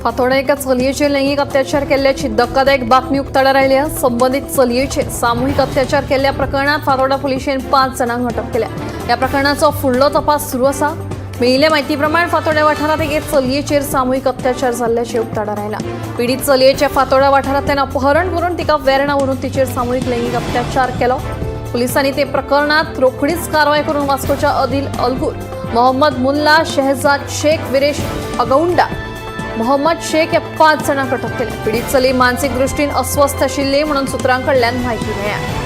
फातोर्डा एका चलयेचेर लैंगीक अत्याचार केल्ल्याची धक्कादायक बातमी उक्ताडार आयल्या. संबंदीत चलयेचेर सामुहीक अत्याचार केल्ल्या प्रकरणात फातोर्डा पुलिशेन 5 जाणांक अटक केल्या. ह्या प्रकरणाचो फुडलो तपास सुरू आसा. मेळिल्ल्या म्हायती प्रमाण फातोर्ड्या वाठारांत एके चलयेचेर सामुहीक अत्याचार जाल्ल्याचें उक्ताडार आयला. पिडीत चलयेच्या फातोर्डा वाठारांतल्यान अपहरण करून तिका वेर्णा व्हरून तिचेर सामुहीक लैंगीक अत्याचार केलो. पुलिसांनी ते प्रकरणात रोखडीच कारवाय करून वास्कोच्या अदिल अलगूर, मोहम्मद मुल्ला, शहजाद शेख, विरेश अगौंडा, मोहम्मद शेख या 5 जाणांक अटक केल्या. पीडित चली मानसीक दृष्टीन अस्वस्थ आशिल्ली म्हणून सूत्रांकडल्यान म्हायती मेळ्ळ्या.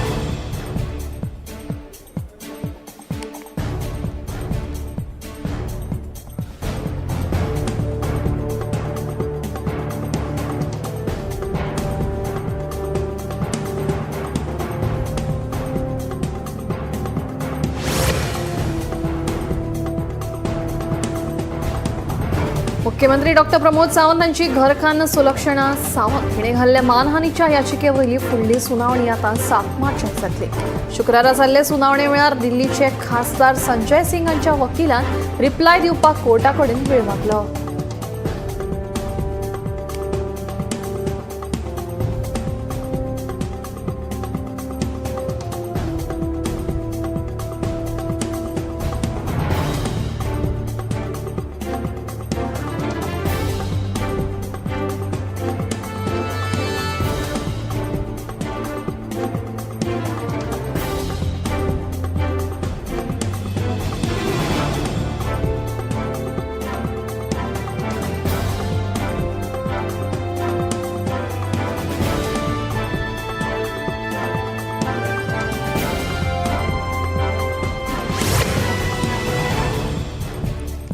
मुख्यमंत्री डॉक्टर प्रमोद सावंत हांची घरकान्न सुलक्षणा सावंत हिणे घाल्ल्या मानहानीच्या याचिकेवयली फुडली सुनावणी आतां 7 मार्चाक जातली. शुक्रारा जाल्ले सुनावणे वेळार दिल्लीचे खासदार संजय सिंग हांच्या वकिलान रिप्लाय दिवपाक कोर्टा कडेन वेळ मागलो.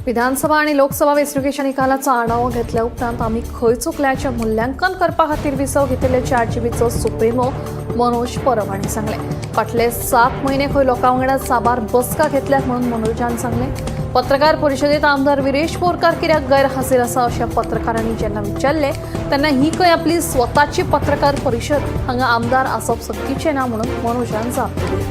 विधानसभा आणि लोकसभा वेंचणुकेच्या निकालाचो आढावो घेतल्या उपरांत आमी खंय चुकल्याचें मुल्यांकन करपा खातीर विसव घेतिल्ले 4GBचो सुप्रिमो मनोज परब हांणी सांगलें. फाटले 7 म्हयने खंय लोकां वांगडा साबार बसका घेतल्यात म्हणून मनोजान सांगलें. पत्रकार परिशदेंत आमदार विरेश बोरकार कित्याक गैरहाजीर आसा अशें पत्रकारांनी जेन्ना विचारलें तेन्ना ही खंय आपली स्वताची पत्रकार परिशद, हांगा आमदार आसप सक्तीचें ना म्हणून मनोजान जाप दिली.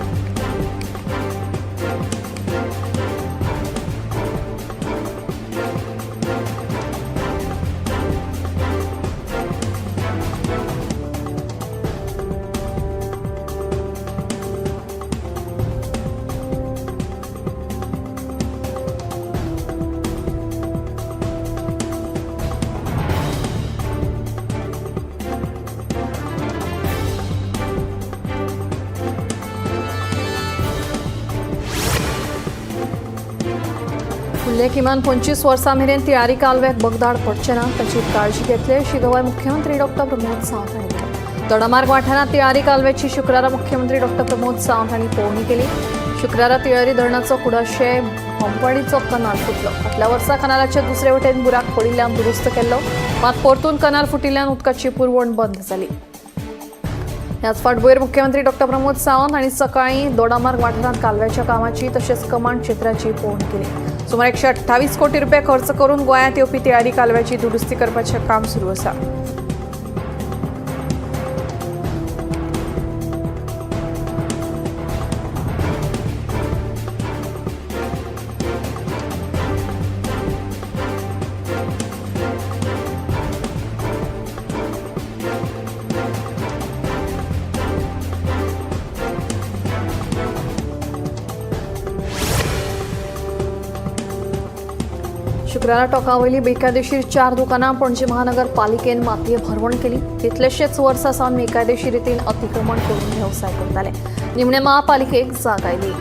फुडले किमान 25 वर्सां मेरेन तिळारी कालव्याक बगदाड पडचें ना ताची काळजी घेतले अशी गवाय मुख्यमंत्री डॉक्टर प्रमोद सावंत हांणी दिली. दोडामार्ग वाठारांत तिळारी कालव्याची शुक्रारा मुख्यमंत्री डॉक्टर प्रमोद सावंत हांणी पळोवणी केली. शुक्रारा तिळारी धरणाचो कुडाशे पंपवाडीचो कनाल फुटलो. फाटल्या वर्सा कनालाचे दुसरे वटेन बुराक पडिल्ल्यान दुरुस्त केल्लो, मात परतून कनाल फुटिल्ल्यान उदकाची पुरवण बंद जाली. ह्याच फाटभुंयेर मुख्यमंत्री डॉक्टर प्रमोद सावंत हांणी सकाळीं दोडामार्ग वाठारांत कालव्याच्या कामाची तशेंच कमांड क्षेत्राची पळोवणी केली. सुमार 128 कोटी रुपया खर्च करून गोंयांत येवपी तिळारी कालव्याची दुरुस्ती करपाचें काम सुरू आसा. शुक्रारा टोकावयली बेकायदेशीर 4 दुकानां पणजे महानगरपालिकेन मातये भरवण केली. कितलेशेच वर्सां सावन बेकायदेशीर रितीन अतिक्रमण करून वेवसाय करताले. निमणे महापालिकेक जाग आयली.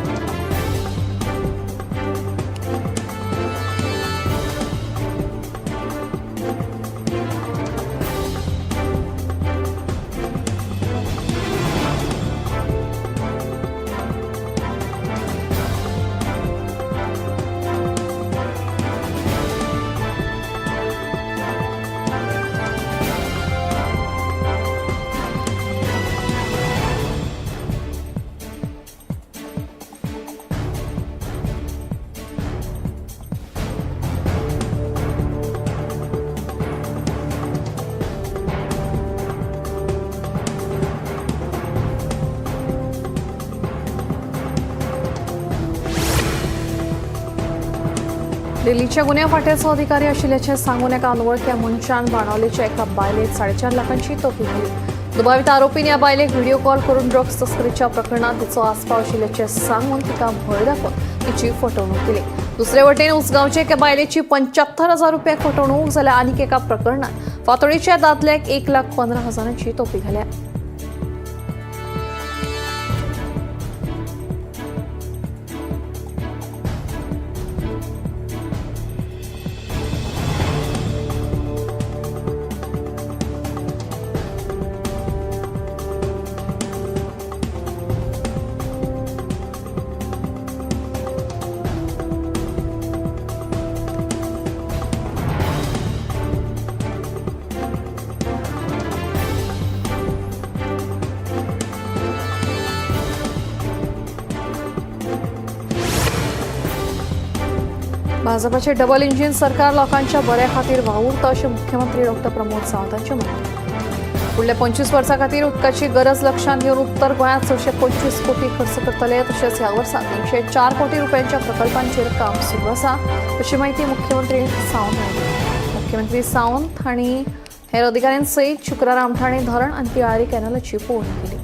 दिल्लीच्या गुन्यांव फांट्याचो अधिकारी आशिल्ल्याचें सांगून एका अनवळख्या मनशान बाणावलेच्या एका बायलेक 4.5 लाखांची तोपी घाली. दुबावीत आरोपीन ह्या बायलेक व्हिडिओ कॉल करून ड्रग्स तस्करीच्या प्रकरणात तिचो आस्पाव आशिल्ल्याचें सांगून तिका भंय दाखोवन तिची फटवणूक केली. दुसरे वटेन उसगांवच्या एका बायलेची 75,000 रुपया फटवणूक जाल्यार आनीक एका प्रकरणात फातोडीच्या दादल्याक 1,15,000 तोपी घाल्या. भाजपाचे डबल इंजिन सरकार लोकांच्या बऱ्या खातीर वावुरता अशें मुख्यमंत्री डॉक्टर प्रमोद सावंत हांचें म्हणणें. फुडल्या 25 वर्सां खातीर उदकाची गरज लक्षांत घेवन उत्तर गोंयांत 625 कोटी खर्च करतले. तशेंच ह्या वर्सा 304 कोटी रुपयांच्या प्रकल्पांचेर काम सुरू आसा अशी म्हायती मुख्यमंत्री सावंत हांणी दिली. मुख्यमंत्री सावंत हांणी हेर अधिकाऱ्यां सयत शुक्रारा आमठाणे धरण आनी तिळारी कॅनलाची पळोवणी केली.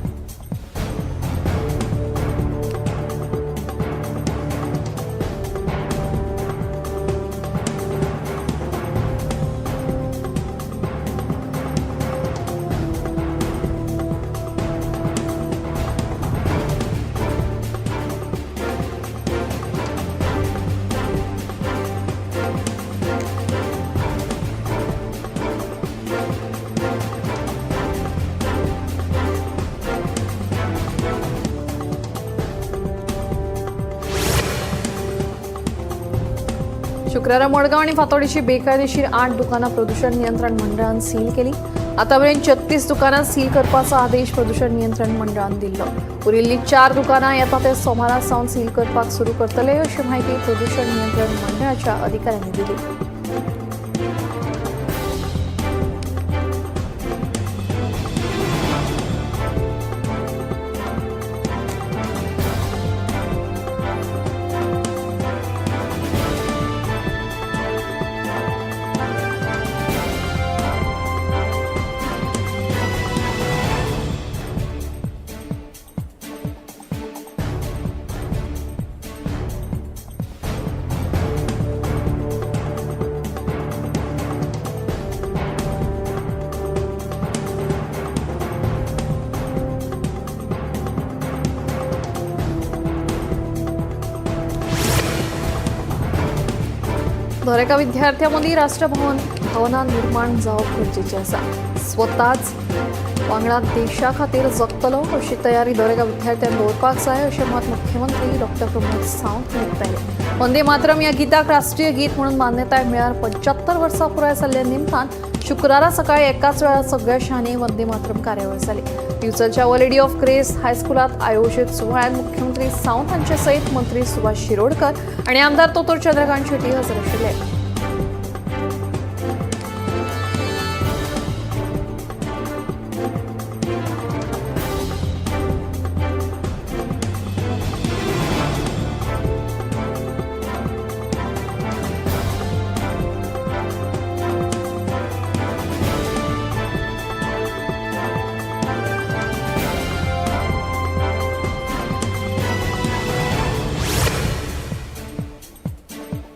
शुक्रारा मडगांव आणि फातोडीची बेकायदेशीर 8 दुकानां प्रदूषण नियंत्रण मंडळान सील केली. आतापर्यंत 36 दुकानां सील करपाचो आदेश प्रदूषण नियंत्रण मंडळान दिल्लो. उरिल्ली 4 दुकानां येता ते सोमारा सावन सील करपाक सुरू करतले अशी माहिती प्रदूषण नियंत्रण मंडळाच्या अधिकाऱ्यांनी दिली. दरेका विद्यार्थ्यांमदीं राष्ट्रभवन भावना निर्माण जावप गरजेचें आसा. स्वताच वांगडा देशा खातीर जगतलो अशी तयारी दरेका विद्यार्थ्यान दवरपाक जाय अशें मत मुख्यमंत्री डॉक्टर प्रमोद सावंत हांणी उक्तायलें. वंदे मातरम ह्या गीताक राष्ट्रीय गीत म्हणून मान्यताय मेळ्ळ्यार 75 वर्सां पुराय जाल्ल्या निमतान शुक्रारा सकाळी एकाच वेळार सगळ्या शाळांनी वंदे मातरम कार्यावळ जाली. दिवचलच्या our lady of grace हायस्कुलात आयोजित सुवाळ्यात मुख्यमंत्री सावंत हांचे सयत मंत्री सुभाष शिरोडकर आणि आमदार दोतोर चंद्रकांत शेट्टी हजर आशिल्ले.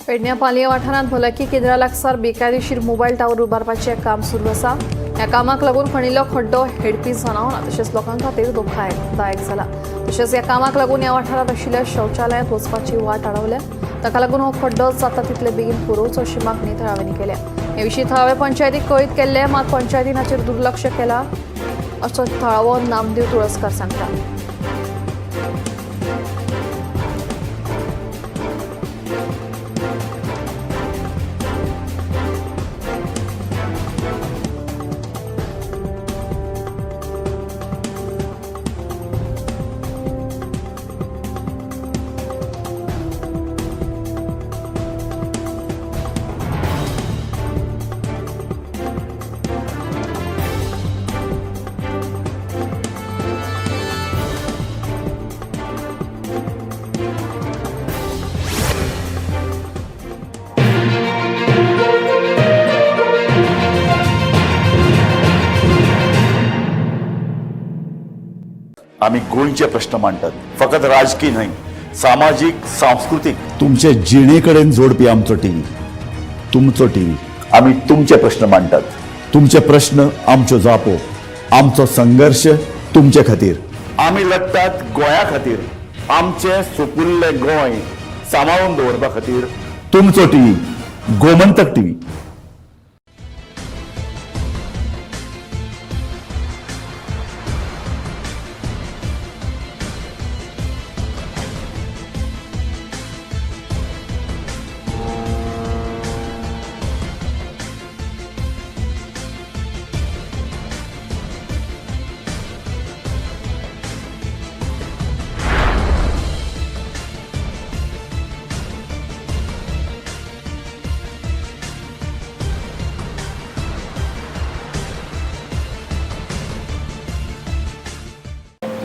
पेडण्या पालये वाठारांत भलायकी केंद्रा लागसार बेकायदेशीर मोबायल टावर उबारपाचें काम सुरू आसा. ह्या कामाक लागून खणिल्लो खड्डो हेडपी जनावरां तशेंच लोकां खातीर धोकादायक जाला. तशेंच ह्या कामाक लागून ह्या वाठारांत आशिल्ल्या शौचालयांत वचपाची वाट आडवल्या. ताका लागून हो खड्डो जाता तितले बेगीन पुरोवचो अशी मागणी थळाव्यांनी केल्या. हे विशीं थळाव्या पंचायतीक कळीत केल्लें, मात पंचायतीन हाचेर दुर्लक्ष केलां असो थळावो नामदेव तुळसकार सांगता. आमी गोंयचे प्रश्न मांडटात, फकत राजकी न्हय, सामाजीक, सांस्कृतीक, तुमचे जिणे कडेन जोडपी आमचो टीव्ही, तुमचो टीव्ही. आमी तुमचे प्रश्न मांडटात, तुमचे प्रश्न आमच्यो जापो, आमचो संघर्श तुमचे खातीर. आमी लडटात गोंया खातीर, आमचें सुपुल्लें गोंय सांबाळून दवरपा खातीर. तुमचो टीव्ही, गोमंतक टीव्ही.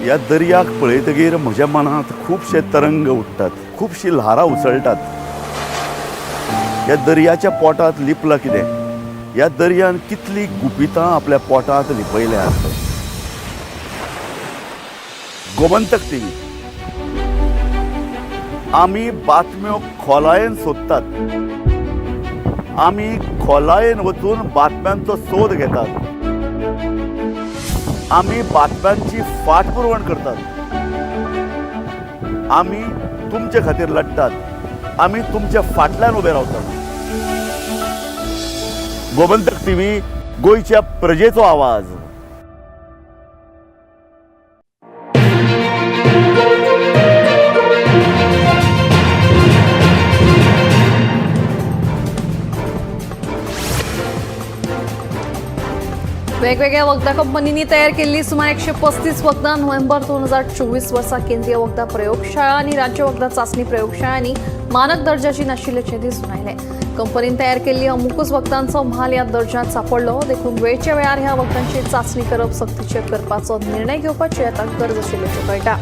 ह्या दर्याक पळयतगीर म्हज्या मनांत खुबशे तरंग उठ्ठात, खुबशीं ल्हारां उसळटात. ह्या दर्याच्या पोटांत लिपलां कितें? ह्या दर्यान कितलीं गुपितां आपल्या पोटांत लिपयल्यांत? गोमंतक टीव्ही, आमी बातम्यो खोलायेन सोदतात, आमी खोलायेन वचून बातम्यांचो सोद घेतात, आमी बातम्यांची फाटपुरवण करतात, आमी तुमचे खातीर लडटात, आमी तुमच्या फाटल्यान उबे रावतात. गोमंतक टीव्ही, गोंयच्या प्रजेचो आवाज. वेगवेगळ्या वखदां कंपनींनी तयार केल्ली सुमार 135 वखदां नोव्हेंबर 2024 वर्सा केंद्रीय वखदां प्रयोगशाळा आनी राज्य वखदां चांचणी प्रयोगशाळांनी मानक दर्जाची नाशिल्ल्याचें दिसून आयलें. कंपनीन तयार केल्ली अमुकूच वखदांचो म्हाल ह्या दर्जांत सांपडलो, देखून वेळच्या वेळार ह्या वखदांची चांचणी करप सक्तीचें करपाचो निर्णय घेवपाची आतां गरज आशिल्ल्याचें कळटा.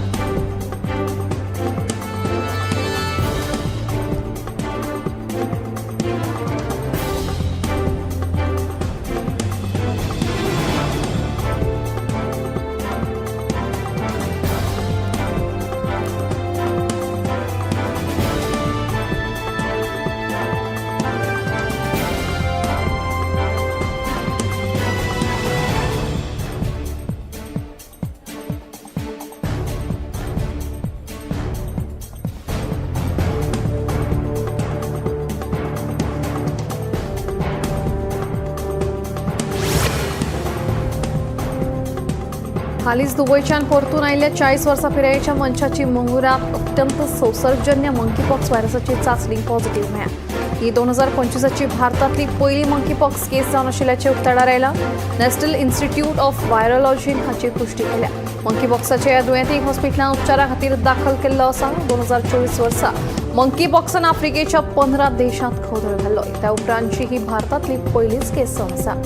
हालींच दुबयच्यान परतून आयिल्ल्या 40 वर्सां पिरायेच्या मनशाची मंगळुरांत अत्यंत संसर्गजन्य मंकीपॉक्स व्हायरसाची चांचणी पॉझिटिव्ह मेळ्ळ्या. ही 2025ची भारतांतली पयली मंकीपॉक्स केस जावन आशिल्ल्याचें उक्ताडार आयलां. नॅशनल इन्स्टिट्यूट ऑफ व्हायरोलॉजीन हाची पुश्टी केल्या. मंकीपॉक्साच्या ह्या दुयेंतीक हॉस्पिटलांत उपचारा खातीर दाखल केल्लो आसा. 2024 वर्सा मंकीपॉक्सान आफ्रिकेच्या 15 देशांत खवदळ घाल्लो. त्या उपरांतची ही भारतांतली पयलीच केस जावन आसा.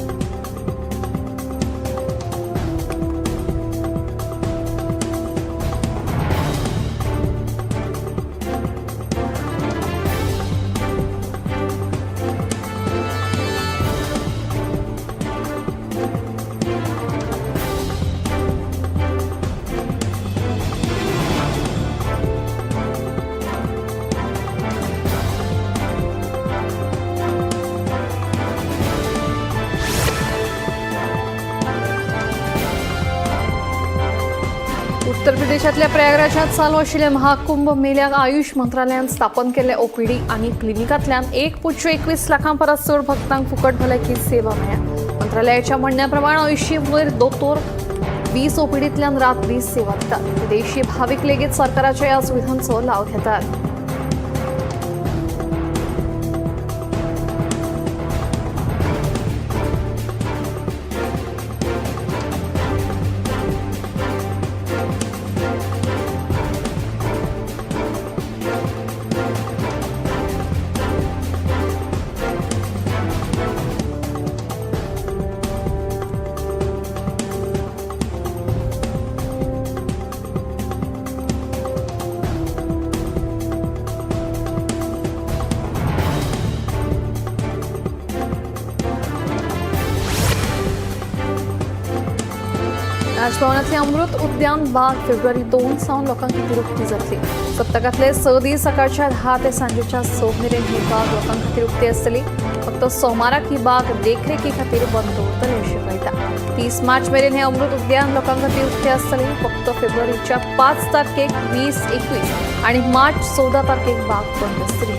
उत्तर प्रदेशातल्या प्रयागराजात चालू आशिल्ल्या महाकुंभ मेल्याक आयुष मंत्रालयान स्थापन केल्ले ओपीडी आनी क्लिनिकांतल्यान 1.21 लाखां परस चड भक्तांक फुकट भलायकी सेवा मेळ्ळ्या. मंत्रालयाच्या म्हणण्या प्रमाण 80 वयर दोतोर 20 ओपीडींतल्यान रात दीस सेवा दितात. विदेशी भावीक लेगीत सरकाराच्या ह्या सुविधांचो लाव घेतात. राजभवनातली अमृत उद्यान बाग फेब्रुवारी 2 सावन लोकां खातीर उक्ती जातली. सप्तकांतले 6 दीस सकाळच्या 10 ते सांजेच्या 6 मेरेन ही बाग लोकां खातीर उक्ती आसतली. फक्त सोमाराक ही बाग देखरेखी खातीर बंद दवरतले अशें कळटा. 30 मार्च मेरेन हे अमृत उद्यान लोकां खातीर उक्तें आसतलें. फक्त फेब्रुवारीच्या 5 तारखेक, 20, 21 आनी मार्च 14 तारखेक बाग बंद आसतली.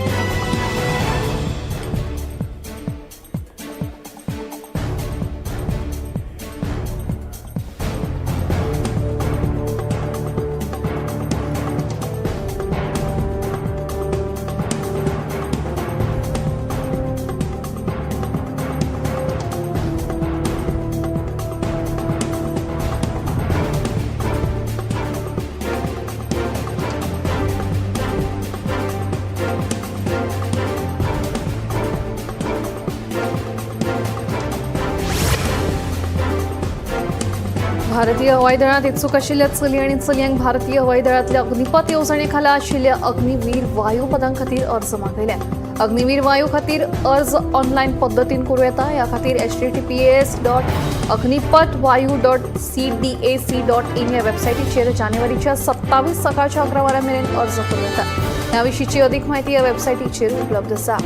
भारतीय हवाई दळात इत्सूक आशिल्ल्या चली आनी चलयांक भारतीय हवाई दळांतल्या अग्निपथ येवजणे खाला आशिल्ल्या अग्निवीर वायू पदां खातीर अर्ज मागयले. अग्निवीर वायू खातीर अर्ज ऑनलायन पद्दतीन करूं येता. ह्या खातीर https.agnipathvayu.cdac.in ह्या वेबसायटीचेर जानेवारीच्या 27 सकाळच्या 11 वरां मेरेन अर्ज करूं येता. ह्या विशींची अधिक म्हायती ह्या वेबसायटीचेर उपलब्ध आसा.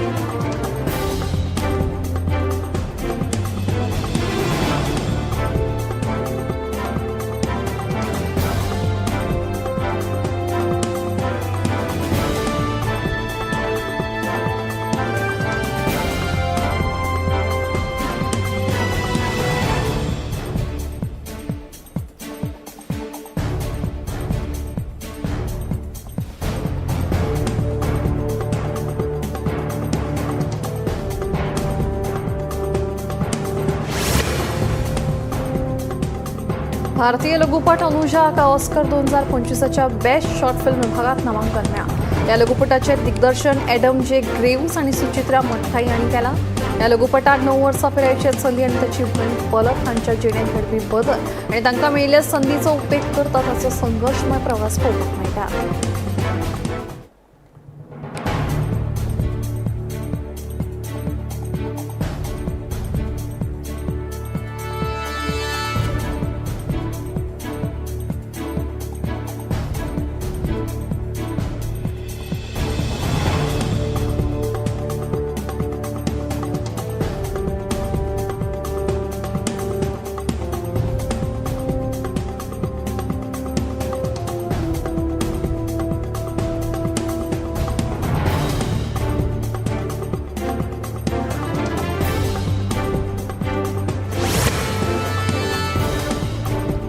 भारतीय लघुपट अनुजा हाका ऑस्कर 2025च्या बेस्ट शॉर्ट फिल्म विभागात नामांकन मेळ्ळां. ह्या लघुपटाचें दिग्दर्शन एडम जे ग्रेव्स आनी सुचित्रा मठ्ठाई हांणी केलां. ह्या लघुपटात 9 वर्सां पिरायेचे चली आनी ताची भयण पलक हांच्या जिणेंत घडपी बदल आनी तांकां मेळिल्ल्या संदीचो उपेग करता ताचो संघर्शमय प्रवास पळोवपाक मेळटा.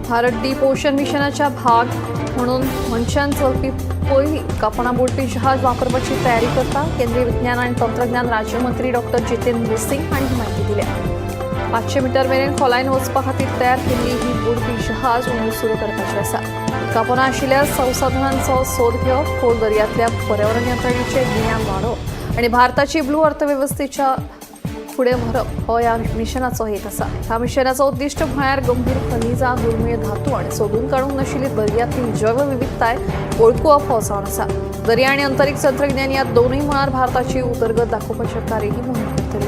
भारत डीप ओशन मिशनाच्या भाग म्हणून मनशान चलपी पयली कापणां बुडपी जहाज वापरपाची तयारी करता. केंद्रीय विज्ञान आनी तंत्रज्ञान राज्यमंत्री डॉक्टर जितेंद्र सिंग हांणी ही म्हायती दिल्या. 500 मिटर मेरेन खोलायेन वचपा खातीर तयार केल्ली ही बुडपी जहाज अंदू सुरू करपाची आसा. कापणां आशिल्ल्या संसाधनांचो सोद घेवप, खोल दर्यांतल्या पर्यावरण यंत्रणेचें गिन्यान वाडोवप आनी भारताची ब्लू अर्थवेवस्थेच्या फुडें व्हरप हो ह्या मिशनाचो हेत आसा. ह्या मिशनाचो उद्दिश्ट म्हळ्यार गंभीर खनिजां, दुर्मीळ धातू आनी सोदून काडूंक नाशिल्ली दर्यांतली जैवविविधताय वळखुवप हो जावन आसा. दर्या आनी अंतरिक्ष तंत्रज्ञान ह्या दोनूय मळार भारताची उदरगत दाखोवपाचें कार्य ही मोहीम करतली.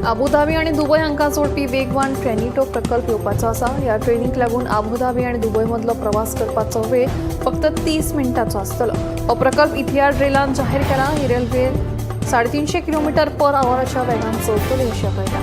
आबुधाबी आनी दुबय हांकां जोडपी वेगवान ट्रेनिटो प्रकल्प येवपाचो आसा. ह्या ट्रेनीक लागून आबुधाबी आनी दुबय मदलो प्रवास करपाचो वेळ फक्त 30 मिनटांचो आसतलो. हो प्रकल्प इतिहाद रेलान जाहीर केला. ही रेल्वे 350 किलोमिटर पर आवराच्या वेगान चलतली अशें कळटा.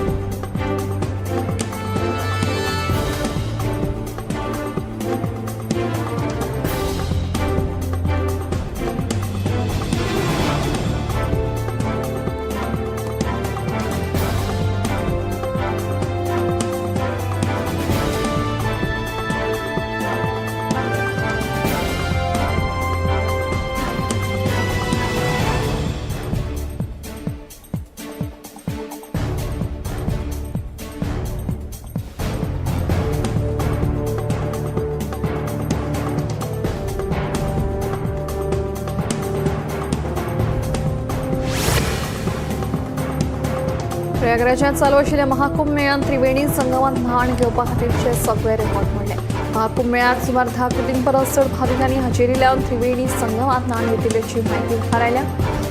प्रयागराजात चालू आशिल्ल्या महाकुंभ मेळ्यांत त्रिवेणी संगमात न्हाण घेवपा खातीरचे सगळे रेकॉर्ड मोडले. महाकुंभ मेळ्यात सुमार 10 कोटीं परस चड भाविकांनी हजेरी लावन त्रिवेणी संगमात न्हाण घेतिल्ल्याची म्हायती मुखार आयल्या.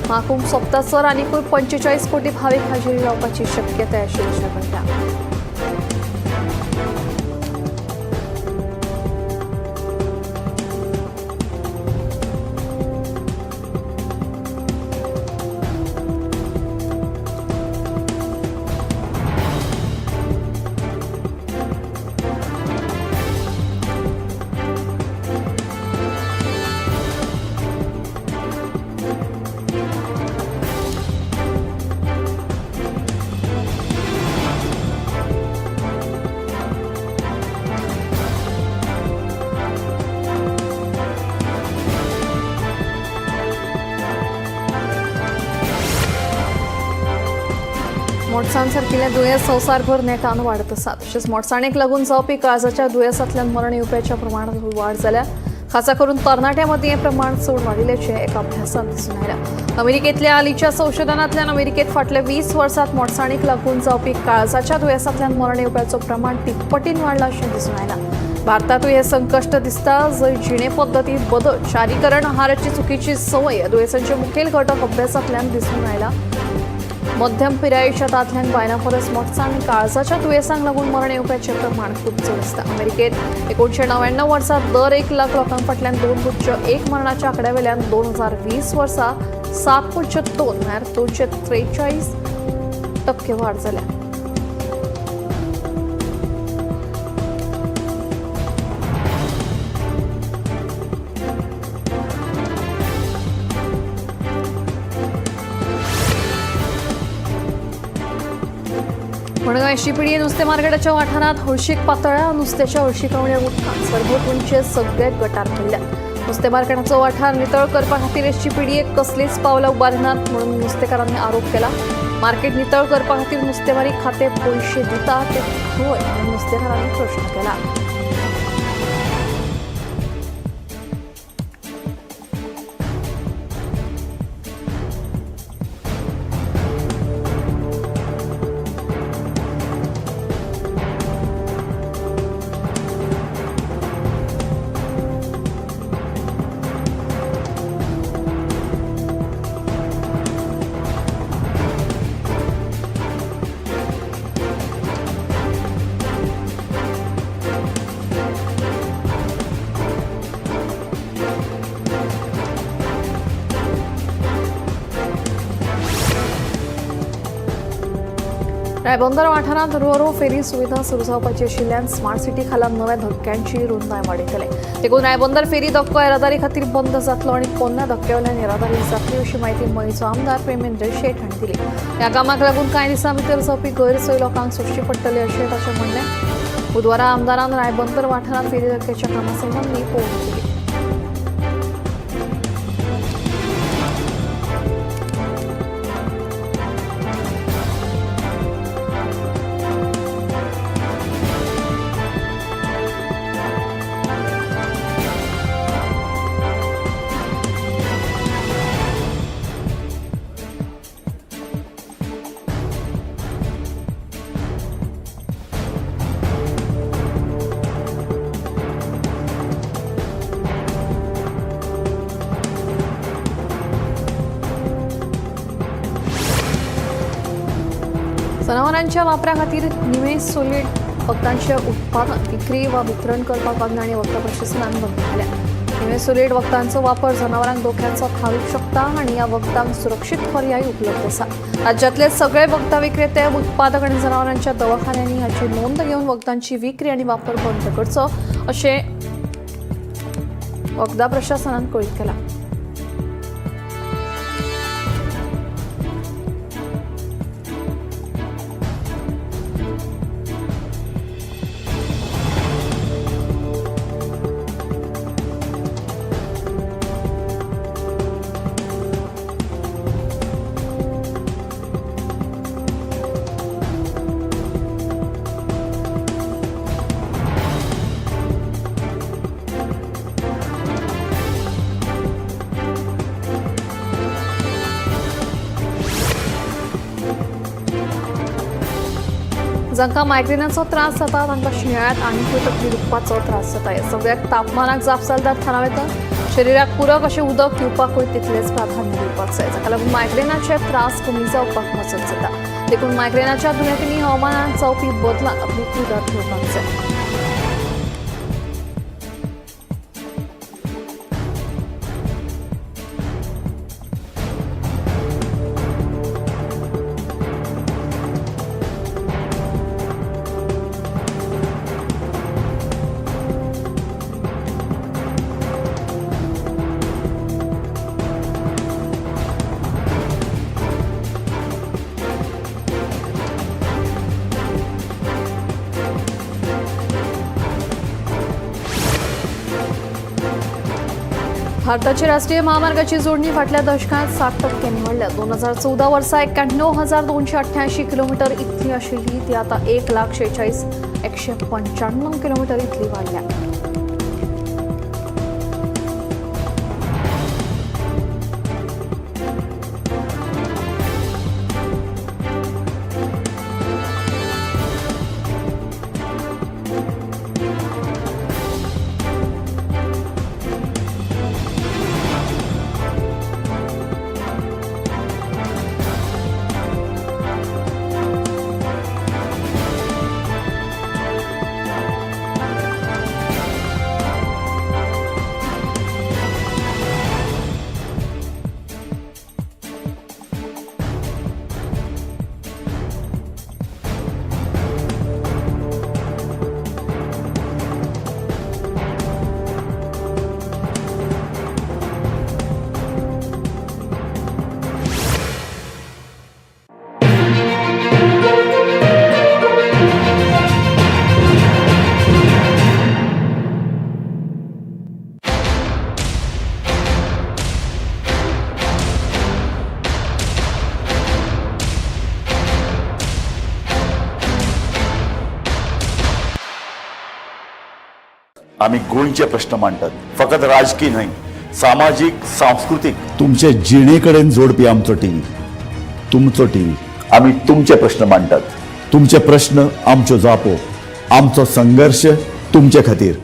महाकुंभ सोंपतासर आनीकूय 45 कोटी भावीक हजेरी लावपाची शक्यताय आशिल्ल्याचें कळटा. मोटसाण सारकिल्ले दुयेंस संवसारभर नेटान वाडत आसा. तशेंच मोटसाणेक लागून जावपी काळजाच्या दुयेंसांतल्यान मरण येवपाच्या प्रमाणांत वाड जाल्या. खासा करून तरणाट्यां मदीं हें प्रमाण चड वाडिल्ल्याचें एका अभ्यासांत दिसून आयलां. अमेरिकेंतल्या हालींच्या संशोधनांतल्यान अमेरिकेंत फाटल्या 20 वर्सांत मोटसाणीक लागून जावपी काळजाच्या दुयेंसांतल्यान मरण येवपाचो प्रमाण तिप्पटीन वाडलां अशें दिसून आयलां. भारतांतूय हें संकश्ट दिसता, जंय जिणे पद्दतींत बदल, शारीकरण, आहाराची चुकीची संवय ह्या दुयेंसांचे मुखेल घटक अभ्यासांतल्यान दिसून आयला. मध्यम पिरायेच्या दादल्यांक बायलां परस मोटसाण आनी काळजाच्या दुयेंसांक लागून मरण येवपाचें प्रमाण खूब चड आसता. अमेरिकेंत 1999 वर्सा दर 1 लाख लोकां फाटल्यान 2.1 मरणाच्या आंकड्या वेल्यान 2020 वर्सा 7.2 म्हळ्यार 243% वाड जाल्या. मडगांव एसजीपीडीए नुस्तें मार्केटाच्या वाठारांत हळशीक पातळ्ळ्या. नुस्त्याच्या हळशिकावण्या उदकांत सरभोंवतणचे सगळे गटार पडल्यात. नुस्तें मार्केटाचो वाठार नितळ करपा खातीर एसजीपीडीए कसलीच पावलां उबारिनात म्हणून नुस्तेकारांनी आरोप केला. मार्केट नितळ करपा खातीर नुस्तेमारी खातें पयशे दिता ते खंय म्हणून नुस्तेकारांनी प्रश्न केला. रायबंदर वाठारांत रोरो फेरी सुविधा सुरू जावपाची आशिल्ल्यान स्मार्ट सिटी खाला नव्या धक्क्यांची रुंदाय वाडयतले. देखून रायबंदर फेरी धक्को येरादारी खातीर बंद जातलो आनी पोन्न्या धक्क्या वयल्यान येरादारी जातली अशी म्हायती मयेचो आमदार प्रेमेंद्र शेट हांणी दिली. ह्या कामाक लागून कांय दिसां भितर जावपी गैरसोय लोकांक सोंसची पडटली अशें ताचें म्हणणें. बुधवारा आमदारान रायबंदर वाठारांत फेरी धक्क्याच्या कामा संबंदी पळोवणी केली. जनावरांच्या वापरा खातीर निमेसोलिड वखदांचें उत्पादन, विक्री वा वितरण करपाक वखदां आनी वखदां प्रशासनान बंदी घाल्या. निमेसोलिड वखदांचो वापर जनावरांक धोक्याचो थारूंक शकता आनी ह्या वखदांक सुरक्षीत पर्याय उपलब्ध आसा. राज्यांतले सगळे वखदां विक्रेते, उत्पादक आनी जनावरांच्या दवाखान्यांनी हाची नोंद घेवन वखदांची विक्री आनी वापर बंद करचो अशें वखदां प्रशासनान कळीत केलां. जांकां मायग्रेनाचो त्रास जाता तांकां शिंयाळ्यांत आनीकूय तकली दुखपाचो त्रास जाता. ह्या सगळ्याक तापमानाक जापसालदार थारावं येता. शरिराक पुरक अशें उदक पिवपाकूय तितलेंच प्राधान्य दिवपाक जाय, जाका लागून मायग्रेनाचे त्रास कमी जावपाक मजत जाता. देखून मायग्रेनाच्या दुयेंतींनी हवामानात जावपी बदलांत आपली कुदर घेवपाक जाय. भारताची राष्ट्रीय महामार्गाची जोडणी फाटल्या दशकात 7% वाडल्या. 2014 वर्सा 91,288 किलोमीटर इतली आशिल्ली ती आतां 1,46,195 किलोमीटर इतली वाडल्या. आम्ही गोंयचे प्रश्न मांडटात, फकत राजकी न्हय, सामाजीक, सांस्कृतीक. तुमचे जिणेकडेन जोडपी आमचो टीव्ही, तुमचो टीव्ही. आमी तुमचे प्रश्न मांडटात, तुमचे प्रश्न आमच्यो जापो, आमचो संघर्श तुमचे खातीर.